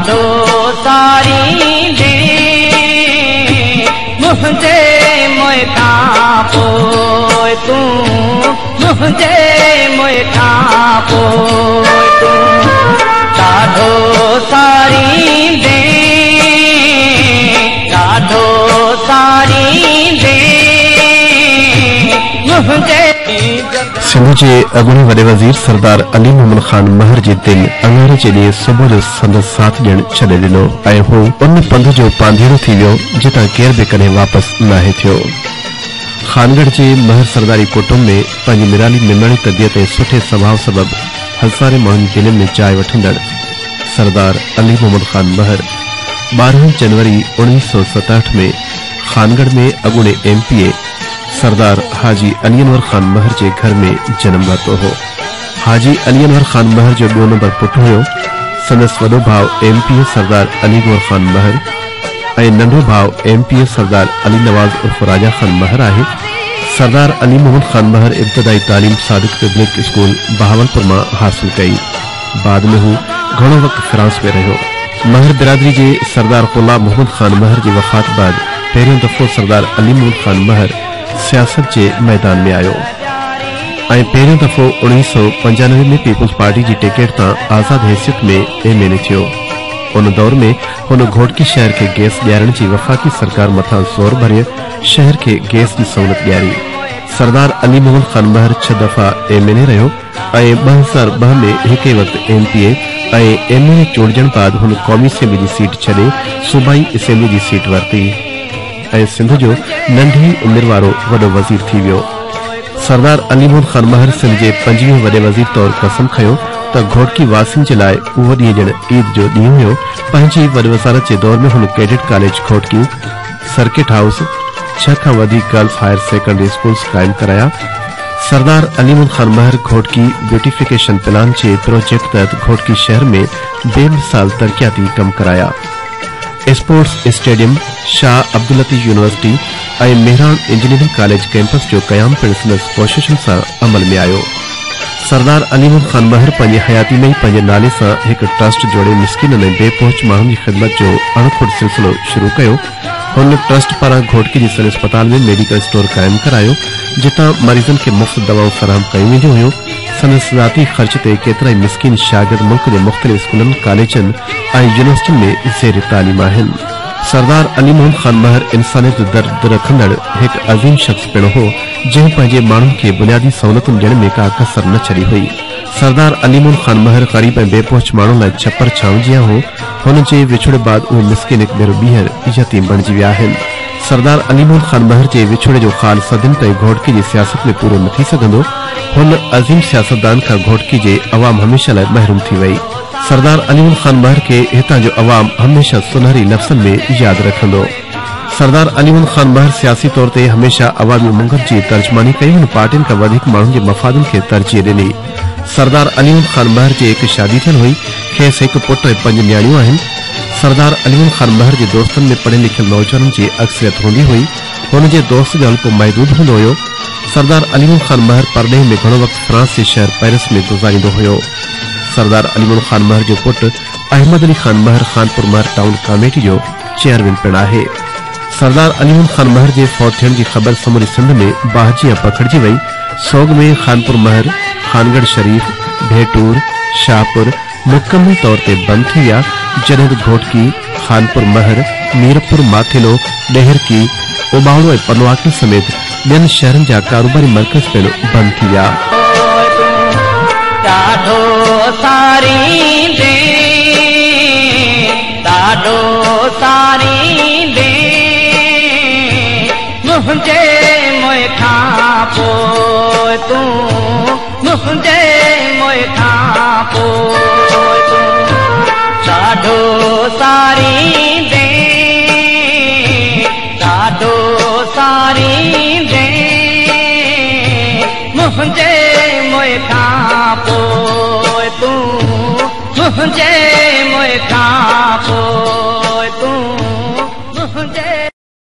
ॾाढो सारींदे मुंहिंजे मोए खां पोइ तूं, मुंहिंजे मोए खां पोइ तूं ॾाढो सारींदे, ॾाढो सारींदे मुंहिंजे। सिंध जे अॻूणे वॾे वज़ीर सरदार अली मोहम्मद ख़ान महर जी दिलि अंगारे जे ॾींहुं सुबुह जो संदसि साथ ॾियणु छॾे ॾिनो ऐं हू उन पंध जो पांधीड़ो थी वियो जितां केरु बि कॾहिं वापसि नाहे थियो। खानगढ़ जे महर सरदारी कुटुंब में पंहिंजी निराली निमणी तबियत ऐं सुठे स्वभाव सबबु हज़ारे माण्हुनि जी दिलनि में जाइ वठंदड़ सरदार अली मोहम्मद ख़ान महर 12 जनवरी 1967 में खानगढ़ में अॻूणे MPA सरदार हाजी अली अनवर ख़ान महर जे घर में जनम वरितो हो। हाजी अली अनवर ख़ान महर जो ॿियो नंबर पुटु हुयो। संदसि वॾो भाउ MPA सरदार अली गौर ख़ान महर ऐं नंढो भाउ MPA सरदार अली नवाज़ उर्फ़ राजा ख़ान महर आहे। सरदार अली मोहम्मद ख़ान महर इब्तदाई तालीम सादिक पब्लिक स्कूल बहावलपुर मां हासिल कई। बाद में हू घणो वक़्तु फ्रांस में रहियो। महर बिरादरी जे सरदार ग़ुलाम मोहम्मद ख़ान महर जी वफ़ात बाद पहिरियों दफ़ो सरदार अली मोहम्मद ख़ान महर सियासत जे मैदान में आयो ऐं पहिरियों दफ़ो 1995 में पीपल्स पार्टी जी टिकट तां आज़ाद हैसियत में MNA थियो। उन दौर में हुन घोटकी शहर खे गैस ॾियारण जी वफ़ाक़ी सरकार मथां ज़ोर भरे शहर खे गैस जी सहूलियत ॾियारी। सरदार अली मोहम्मद ख़ान महर 6 दफ़ा MNA रहियो ऐं 2002 में हिक ई वक़्तु MPA ऐं MNA चूंडिजण बाद हुन क़ौमी असेंबली जी सीट छॾे सूबाई असेंबली जी सीट वरिती ऐं सिंध जो नंढी उमिरि वारो वॾो वज़ीर थी वियो। सरदार अली मोहम्मद ख़ान महर सिंध जे 25वें वॾे वज़ीर तौर कसम खयो त घोटकी वासियुनि जे लाइ उहो ॾींहुं ॼण ईद जो ॾींहुं हुयो। पंहिंजी वॾे वज़ारत जे दौर में हुन cadet college Ghotki, circuit house, 6 खां वधीक गर्ल्स हायर सेकेंडरी स्कूल्स क़ाइमु कराया। सरदार अली मोहम्मद ख़ान महर घोटकी ब्यूटिफिकेशन प्लान जे प्रोजेक्ट तहत घोटकी शहर में बेमिसाल तरक़ियाती कम कराया। Sports stadium, Shah Abdul Latif university ऐं मेहरान इंजीनियरिंग कॉलेज कैंपस जो क़याम पिणु संदसि कोशिशुनि सां अमल में आयो। सरदार अली मोहम्मद ख़ान महर पंहिंजी हयाती में ई पंहिंजे नाले सां हिकु ट्रस्ट जोड़े मिसकिननि ऐं बेपहुच माण्हुनि जी ख़िदमत जो अणखुट सिलसिलो शुरू कयो। हुन ट्रस्ट पारां घोटकी जे सिविल अस्पताल में मेडिकल स्टोर क़ाइमु करायो जितां मरीज़नि खे मुफ़्त दवाऊं फराहम कयूं वेंदियूं हुयूं। संदसि ज़ाती ख़र्च ते केतिरा ई मिसकिन शागिर्द मुल्क जे मुख़्तलिफ़ स्कूलनि, कॉलेजनि ऐं यूनिवर्सिटियुनि में ज़ेर तालीम आहिनि। सरदार अली मोहम्मद ख़ान महर इंसानियत जो दर्द रखंदड़ हिकु अज़ीम शख़्स पिणु हो जंहिं पंहिंजे माण्हुनि खे बुनियादी सहूलियतुनि ॾियण में का कसर न छॾी हुई। सरदार अली मोहम्मद ख़ान महर ग़रीब ऐं बेपहुच माण्हुनि लाइ छपर छांव जीअं हो। हुन जे विछोड़े बाद उहे मिसकिन हिकु भेरो ॿीहर यतीम बणिजी विया आहिनि। सरदार अली मोहम्मद ख़ान महर जे विछोड़े जो ख़ाल सदियुनि ताईं घोटकी जी सियासत में पूरो न थी सघंदो। हुन अज़ीम सियासतदान खां घोटकी जे अवाम हमेशह लाइ महरूम थी वई। सरदार अली मोहम्मद ख़ान महर खे हितां जो अवाम हमेशह सुनहरी लफ़्ज़नि में यादि रखंदो। सरदार अली मोहम्मद ख़ान महर सियासी तौर ते हमेशह अवामी उमंगनि जी तर्जुमानी कई। हुन पार्टियुनि खां वधीक माण्हुनि जे मफ़ादनि खे तरजीह ॾिनी। सरदार अली मोहम्मद ख़ान महर जी हिकु शादी थियल हुई। खेसि हिकु पुटु ऐं 5 नियाणियूं आहिनि। सरदार अली मोहम्मद ख़ान महर जे दोस्तनि में पढ़ियल लिखियल नौजवाननि जी अक्सरियत हूंदी हुई। हुन जे दोस्त जो हल्को महदूद हूंदो हुयो। सरदार अली मोहम्मद ख़ान महर परॾेह में घणो वक़्तु फ्रांस जे शहर पेरिस में गुज़ारींदो हुयो। सरदार अली मोहम्मद ख़ान महर जो पुटु अहमद अली ख़ान महर खानपुर महर टाउन कमेटी जो चेयरमैन पिणु आहे। सरदार अली मोहम्मद ख़ान महर जे फौत थियण जी ख़बर समूरी सिंध में बाहि जीअं पखिड़जी वई। सोग में खानपुर महर, खानगढ़ शरीफ, भेटूर, शाहपुर मुकम्मल तौर ते बंदि थी विया, जॾहिं त घोटकी, खानपुर महर, मीरपुर माथिलो, ॾेहरकी, उबाड़ो ऐं पनवाकी समेत ॿियनि शहरनि जा कारोबारी मर्कज़ पिणु बंदि थी विया। ॾाढो सारींदे, ॾाढो सारींदे मुंहिंजे मोए खां पोइ तूं, मुंहिंजे मोए खां पोइ तूं ॾाढो सारींदे, ॾाढो सारींदे मुंहिंजे मोए खां पोइ तूं, मुंहिंजे मोए खां पोइ।